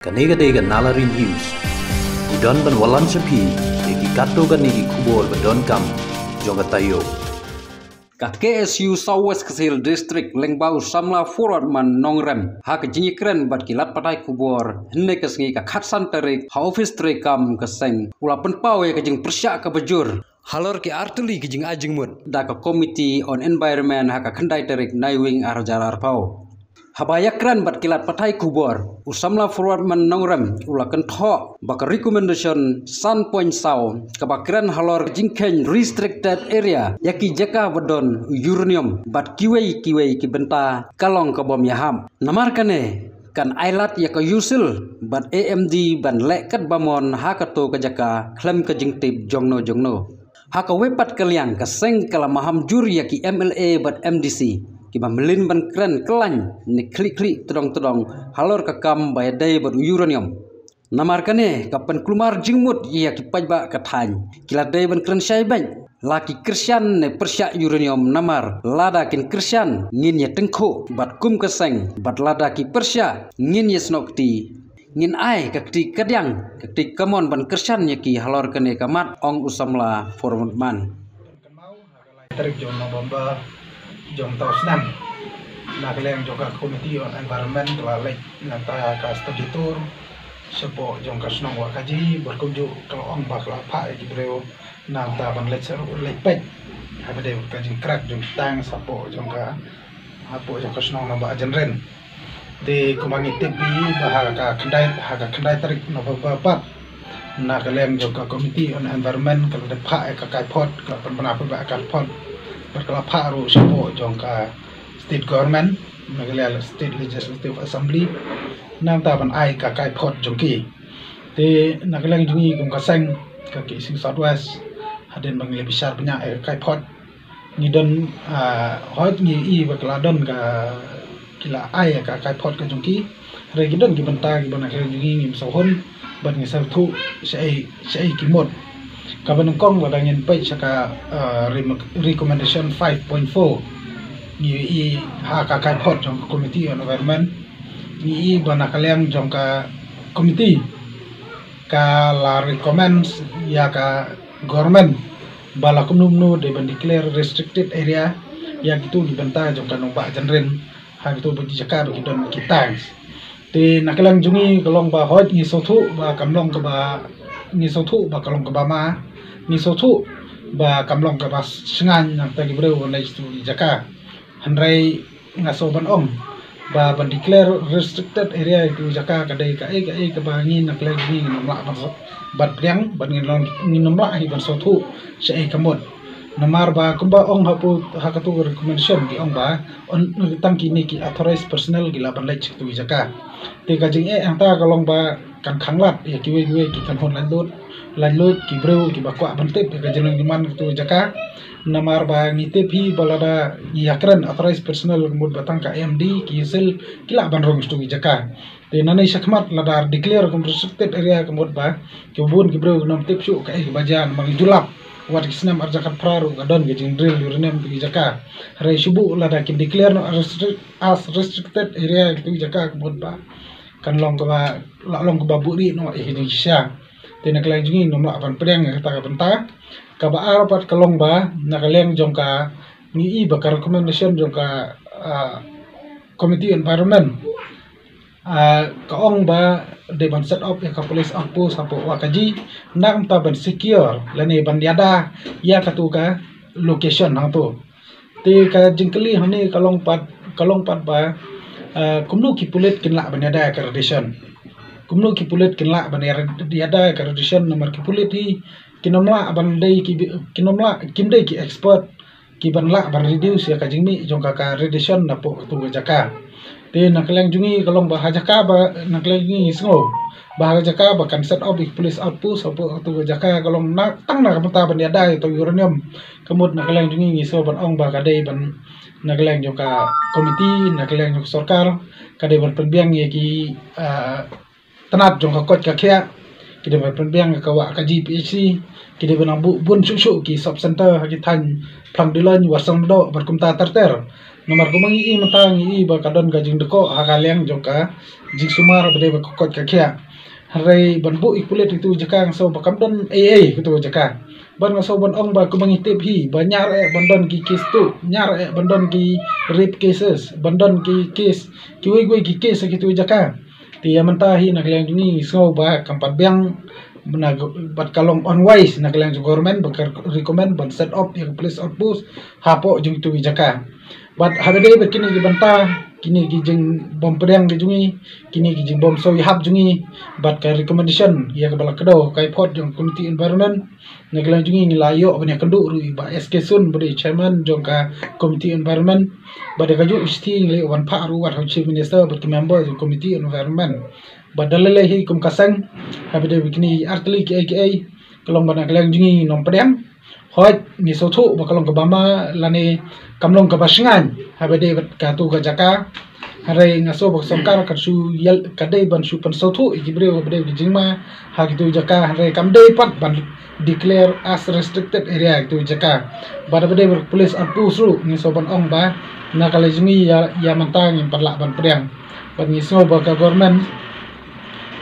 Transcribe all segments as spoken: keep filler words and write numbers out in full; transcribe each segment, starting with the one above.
Kane ka dei ka Nalari News. Ngi don ban wallam sha phi ïa ki katto katne ki khubor ba donkam jong ka taïew. Ka KSU South West Khasi Hills District lyngba u samla Forward Man Nongrem ha ka jingïakren bad ki lad pathai khubor hynne ka sngi ka khatsan tarik ha ophis treikam ka seng u la pynpaw ïa ka jingpyrshah kaba jur halor ki artylli ki jingai jingmut da ka Committee on Environment ha ka khyndai tarik Naiwieng arhajar arphew. Haba ïakren bad ki lad pathai khubor, u samla Forward Man Nongrem u la kynthoh ba ka recommendation san point saw kaba kren halor ka jingkheiñ restricted area ïa ki jaka ba don uranium bad kiwei kiwei ki bynta ka long ka bym ïahap. Namar kane kan ai lad ïa ka U C I L bad A M D ban leh katba mon ha kato ka jaka khlem ka jingtip jongno jongno. Ha kawei pat ka liang ka seng ka la maham jur ïa ki MLA bad MDC kiba mlien ban kren kyllaiñ ne khlieh khlieh tdong tdong halor ka kam ba ïadei bad uranium. Namar kane ka pynkulmar jingmut ïa ki paidbah ka thaiñ, ki la dei ban kren shai beit, la ki kyrshan ne pyrshah uranium namar lada kin kyrshan ngin ïa tyngkhuh bad kum ka seng bad lada ki pyrshah ngin ïa snoh kti. Ngin ai ka kti kadiang, ka kti kamon ban kyrshan ïa ki halor kane ka mat, ong u samla Forward Man. Tarik jong November jong tau snem, na ka liang jong ka Committee on Environment ka la leit nangta ka study tour shapoh jong ka shnong Wahkaji, bad kumjuh ka la ong ba ka la phah ïa ki briew nangta ban leit sa ruh leit peit ha ka dei ka jingkrak jong tang shapoh jong ka, hapoh jong ka shnong Nongbah Jynrin. Te kumba ngi tip hi ba ha ka khyndai, ha ka khyndai tarik November pat, na ka liang jong ka Committee on Environment ka la dep phah ïa ka kaiphod, ka la pynbna pynbna ka kaiphod bad ka la phah ruh shapoh jong ka State Government, Meghalaya State Legislative Assembly, nangta ban ai ka kaiphod jong ki. Te na ka liang jong ngi kum ka seng ka KSU South West, hadien ba ngi la bishar bniah ïa ka kaiphod, ngi don, ah, hooid ngi i ba ka la don ka, ki la ai ka kaiphod ka jong ki. Hynrei ki don ki bynta kiba na ka liang jong ngi ngim sngewhun bad ngi sngewthuh shaei shaei ki mut. Kaba nyngkong lada ngin peit sha ka, ah, re-, recommendation five point four, ngi i ha ka kaiphod jong ka Committee on Environment, ngi i ba na ka liang jong ka committee ka la recommend ïa ka government ba la kumno kumno dei ban declare restricted area ïa kito ki bynta jong ka Nongbah Jynrin ha kito ba ki jaka ba ki don ki tanks. Te na ka liang jong ngi ka long ba hooid ngi sngewthuh ba kam long kaba, ngi sngewthuh ba ka long kaba ma, ngi sngewthuh ba kam long kaba shngaiñ nangta ki briew ban leit sha kito ki jaka. Hynrei nga sngew ban ong ba ban declare restricted area ïa kito ki jaka ka dei kaei kaei kaba ngi na ka liang ngi ngim lah ban, ban pdiang bad ngim lah, ngim lah hi ban sngewthuh shaei ka mut. Namar ba kumba ong hapoh ha kato ka recommendation ki ong ba tang kine ki authorized personnel ki lah ban leit sha kito ki jaka. Te ka jingeh hangta ka long ba kan khanglad ïa kiwei kiwei ki kynhun laitluid, laitluid, ki briew kiba kwah ban tip ïa ka jinglong jingman kito ki jaka. Namar ba ngi tip hi ba lada ngi ïakren authorized personnel ka mut ba tang ka MD, ki U C I L ki lah ban rung kito ki jaka. Te nangne shakhmat lada declare kum restricted area ka mut ba kiba bun ki briew kim tip shuh kaei kaba jia namar ngi ju lap wat ki snem arhajar khatphra ruh ka don ka jingdrill uranium kito ki jaka. Hynrei shu buh lada kin declare noh restrict-, as restricted area kito ki jaka ka mut ba kan long kaba, lah long kaba buhrieh noh ïa ka jingshisha. Te na ka liang jong ngi ngim lah ban pdiang ïa kata ka bynta. Kaba ar pat ka long ba na ka liang jong ka, ngi i ba ka recommendation jong ka, ah, Committee Environment, ah, ka ong ba dei ban set up ïa ka police outpost hapoh Wahkaji, namar ban secure lane ban ïada ïa kato ka location hangto. Te ka jingkylli hangne ka long pat, ka long pat ba, eh, kumno ki pulit kin lah ban ïada ïa ka radiation. Kumno ki pulit kin lah ban ïada ïa ka radiation namar ki pulit hi kin ym lah ban dei ki, kin ym lah, kim dei ki expert ki ban lah ban reduce ïa ka jingmih jong ka, ka radiation napoh kato ka jaka. Te na ka liang jong ngi ka long ba ha jaka ba, na ka liang jong ngi ngi sngew ba ha ka jaka ba kan set up ïa ka police outpost hapoh kato ka jaka ka long na, tang na ka bynta ban ïada ïa kato uranium. Ka mut na ka liang jong ngi ngi sngew ban ong ba ka dei ban na ka liang jong ka committee, na ka liang jong ka sorkar, ka dei ban pynbiang ïa ki, ah, tnat jong ka koit ka khiah, ki dei ban pynbiang ka wah ka G P H C, ki dei ban buh bun shuh shuh ki sub center ha ki thaiñ Phlang Diloin, Warsong Doh bad kumta ter ter. Namar kumba ngi i mynta ngi i ba ka don ka jingdkoh ha ka liang jong ka jingsumar ba dei ba ka koit ka khiah. Hynrei ban buh ïa ki pulit ha kitu ki jaka nga sngew ba kam don ei ei ha kitu ki jaka. Bad nga sngew ban ong ba kumba ngi tip hi ba ñiar eh ban don ki case tuh, ñiar eh ban don ki rape cases, ban don ki case, kiwei kiwei ki case ha kitu ki jaka. Te ïa mynta hi na ka liang jong ngi ngi sngew ba kam pat biang, na bad ka long unwise na ka liang jong government ba ka recommend ban set up ïa ka police outpost hapoh jong kitu ki jaka. Bad haba dei bad kine ki bynta, kine ki jingbym pdiang ki jong ngi, kine ki jingbym sngewhap jong ngi, bad ka recommendation ïa kaba la kdew ka report jong Committee Environment, na ka liang jong ngi ngi la ïoh ban ïakynduh ruh ïa i Bah S K Sun ba dei chairman jong ka Committee Environment. Bad da kajuh ka shithi ngi la ïoh ban phah ruh wat ha u Chief Minister bad ki member jong Committee Environment. Bad da lei lei hi kum ka seng, haba dei bad kine artylli kiei kiei, ka long ba na ka liang jong ngi ngim pdiang. Hooid, ngi sngewthuh ba ka long kaba ma lane kam long kaba shngaiñ haba dei bad katu ka jaka. Hynrei nga sngew ba ka sorkar ka shu ïa, ka dei ban shu pynsngewthuh ïa ki briew haba dei bad ki jingma ha kitu ki jaka, hynrei kam dei pat ban declare as restricted area ha kitu ki jaka. Bad haba dei bad ka police outpost ruh ngi sngew ban ong ba na ka liang jong ngi ïa, ïa mynta ngim pat lah ban pdiang. Bad ngi sngew ba ka government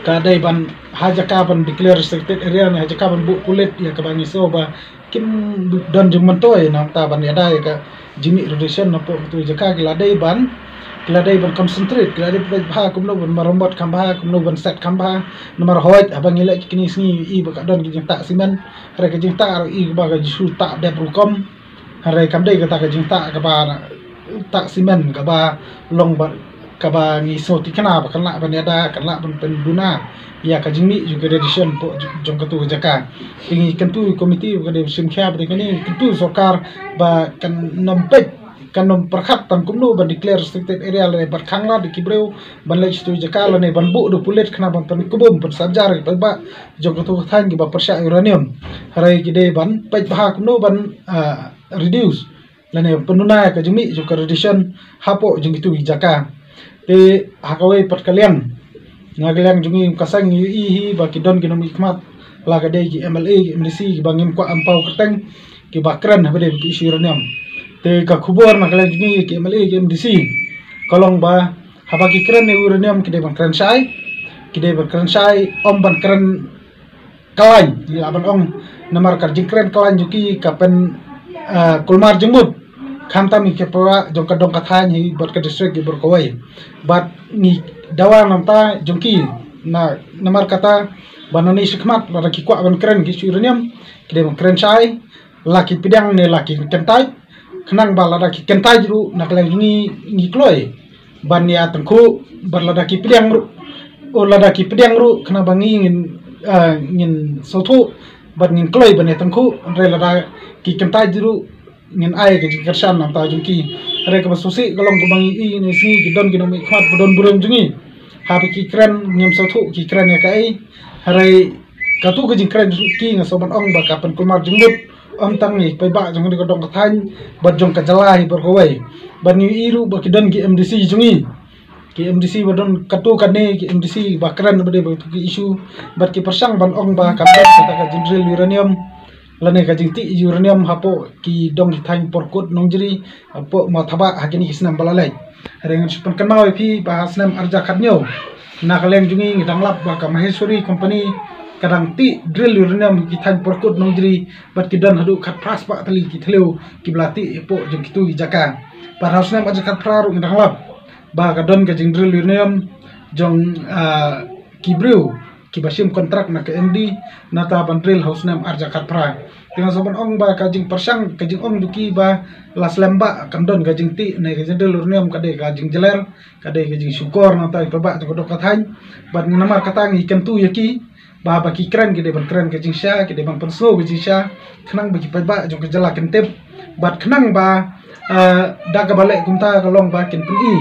ka dei ban ha jaka ban declare restricted area ne ha jaka ban buh pulit ïa kaba ngi sngew ba kim don jingmyntoi na ka bynta ban ïada ïa ka jingmih radiation napoh kitu ki jaka, ki la dei ban, ki la dei ban concentrate, ki la dei ban peit bha kumno ban maramot kham bha, kumno ban set kham bha. Namar hooid haba ngi leit kine ki sngi i ba ka don ka jingtah simen, hynrei ka jingtah ruh i ba ka ju shu tah dep rukom. Hynrei kam dei kata ka jingtah kaba tah simen kaba long ba, kaba ngi sngewthuh kane ba kan lah ban ïada, kan lah ban pynduna ïa ka jingmih jong ka radiation hapoh jong katu ka jaka. Te ngi kyntu ïa u komiti ba ka dei ba shim khia ba dei kane, ngi kyntu ïa u sorkar ba kan nym peit, kan nym pyrkhat tang kumno ban declare restricted area lane ban khanglad ïa ki briew ban leit sha katu ka jaka lane ban buh da u pulit khnang ban pynkhlaiñ, ban sah jar ïa ki paidbah jong katu ka thaiñ kiba pyrshah uranium. Hynrei ki dei ban peit bha kumno ban, ah, reduce lane pynduna ïa ka jingmih jong ka radiation hapoh jong kitu ki jaka. Te ha kawei pat ka liang, na ka liang jong ngi kum ka seng ngi ïohi hi ba ki don ki nongmihkhmat, la ka dei ki M L A, ki M D C kiba ngim kwah ban paw kyrteng, kiba kren haba dei bad ki issue uranium. Te ka khubor na ka liang jong ngi ki M L A, ki M D C, ka long ba haba ki kren ïa uranium ki dei ban kren shai, ki dei ban kren shai, ym ban kren kyllaiñ, ngi lah ban ong, namar ka jingkren kyllaiñ jong ki ka pyn, ah, kulmar jingmut khamtam ïa ki paidbah jong ka dong ka thaiñ hi bad ka district hi baroh kawei. Bad ngi dawa na ka bynta jong ki, na, namar kata ba nangne shakhmat lada ki kwah ban kren ki issue uranium, ki dei ban kren shai, la ki pdiang ne la ki kyntait, khnang ba lada ki kyntait ruh na ka liang jong ngi ngi kloi ban ïa tyngkhuh, bad lada ki pdiang ruh, o lada ki pdiang ruh khnang ba ngi ngin, ah, ngin sngewthuh bad ngin kloi ban ïa tyngkhuh, hynrei lada ki kyntait ruh ngin ai ka jingkyrshan na ka bynta jong ki. Hynrei kaba sngewsih ka long kaba ngi i ne sngi ki don ki nongmihkhmat ba don burom jong ngi, haba ki kren ngim sngewthuh ki kren ïa kaei, hynrei katu ka jingkren jong ki nga sngew ban ong ba ka pynkulmar jingmut, ym tang ïa ki paidbah jong kane ka dong ka thaiñ bad jong ka jylla hi baroh kawei. Bad ngi i ruh ba ki don ki M D C jong ngi, ki M D C ba don katto katne, ki M D C ba kren ba dei bad katu ka issue, bad ki pyrshang ban ong ba kam don kata ka jingdrill uranium lane ka jingtih uranium hapoh ki dong ki thaiñ Pyrkut Nongjri, hapoh Mawthabah ha kine ki snem ba la leit. Hynrei ngan shu pynkynmaw ïa phi ba ha snem arhajar khathynñiew, na ka liang jong ngi ngi dang lap ba ka Maheshwari Company ka dang tih drill uranium ki thaiñ Pyrkut Nongjri, bad ki don haduh khatphra spah tylli ki thliew kiba la tih hapoh jong kitu ki jaka. Bad ha u snem arhajar khatphra ruh ngi dang lap ba ka don ka jingdrill uranium jong, ah, ki briew kiba shim kontrak na ka M D, nangta ban drill ha u snem arhajar khatphra. Te nga sngew ban ong ba ka jingpyrshang, ka jingong jong ki ba la slem ba kan don ka jingtih ne ka jingdrill uranium ka dei ka jingjler, ka dei ka jingshukor na ka bynta ki paidbah jong ka dong ka thaiñ. Bad namar kata ngi kyntu ïa ki ba haba ki kren ki dei ban kren ka jingshisha, ki dei ban pynsngew ka jingshisha, khnang ba ki paidbah jong ka jylla kin tip. Bad khnang ba, ah, da kaba leh kumta ka long ba kin pyni,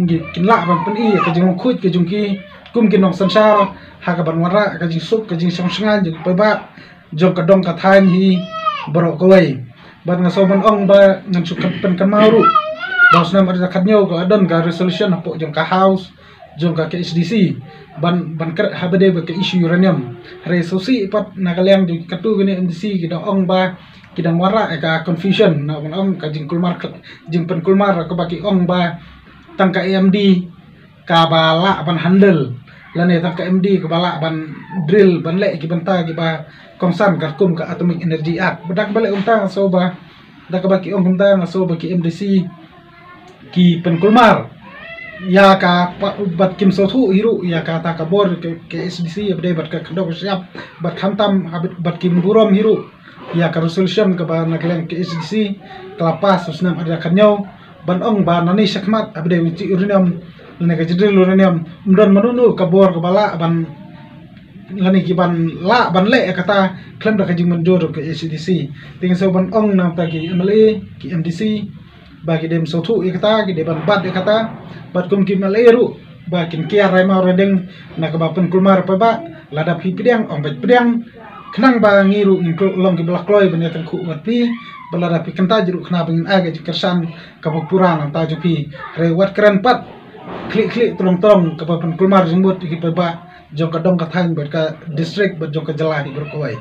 kin lah ban pyni ka jingkhuid ka jong ki kum ki nongsynshar ha kaban wanrah ka jingsuk ka jingshong shngaiñ jong ki paidbah jong ka dong ka thaiñ hi baroh kawei. Bad nga sngew ban ong ba ngan shu pynkynmaw ruh ba ha u snem arhajar khathynñiew ka la don ka resolution hapoh jong ka House jong ka K H D C ban ban kret haba dei ba ka issue uranium. Hynrei sngewsih pat na ka liang jong katto katne M D C ki dang ong ba ki dang wanrah ïa ka confusion, na ban ong ka jingkulmar, jingpynkulmar kaba ki ong ba tang ka M D kaba lah ban handle, lane tang ka M D kaba lah ban drill, ban leh ki bynta kiba kongsan katkum ka Atomic Energy Act. Bad da kaba leh kumta nga sngew ba, da kaba ki ong kumta nga sngew ba ki M D C ki pynkulmar ïa ka pa-, bad kim sngewthuh hi ruh ïa kata ka bor ka, ka K H D C, ïa ba dei bad ka khyndew ka shyiap, bad khamtam ha bad, bad kim burom hi ruh ïa ka resolution kaba na ka liang ka K H D C ka la pass ha u snem ar hajar khathynñiew, ban ong ba nangne shakhmat haba dei ban jia uranium lane ka jingdrill uranium, ym don mano mano ka bor kaba lah ban, lane ki ban lah ban leh ïa kata khlem da ka jingmynjur ka K H D C. Te nga sngew ban ong na bynta ki M L A, ki M D C, ba ki dei ban sngewthuh ïa kata, ki dei ban bat ïa kata. Bad kum ki M L A ruh ba kin kiar rai mawriang na kaba pynkulmar paidbah. Lada phi pdiang, ong beit pdiang, khnang ba ngi ruh ngin long kiba la kloi ban ïatyngkhuh bad phi. Bad lada phi kyntait ruh khnang ba ngin ai ka jingkyrshan kaba pura na ka bynta jong phi. Hynrei wat kren pat khlieh khlieh, tyrong tyrong, kaba pynkulmar jingmut ïa ki paidbah jong ka dong ka thaiñ bad ka district bad jong ka jylla hi baroh kawei.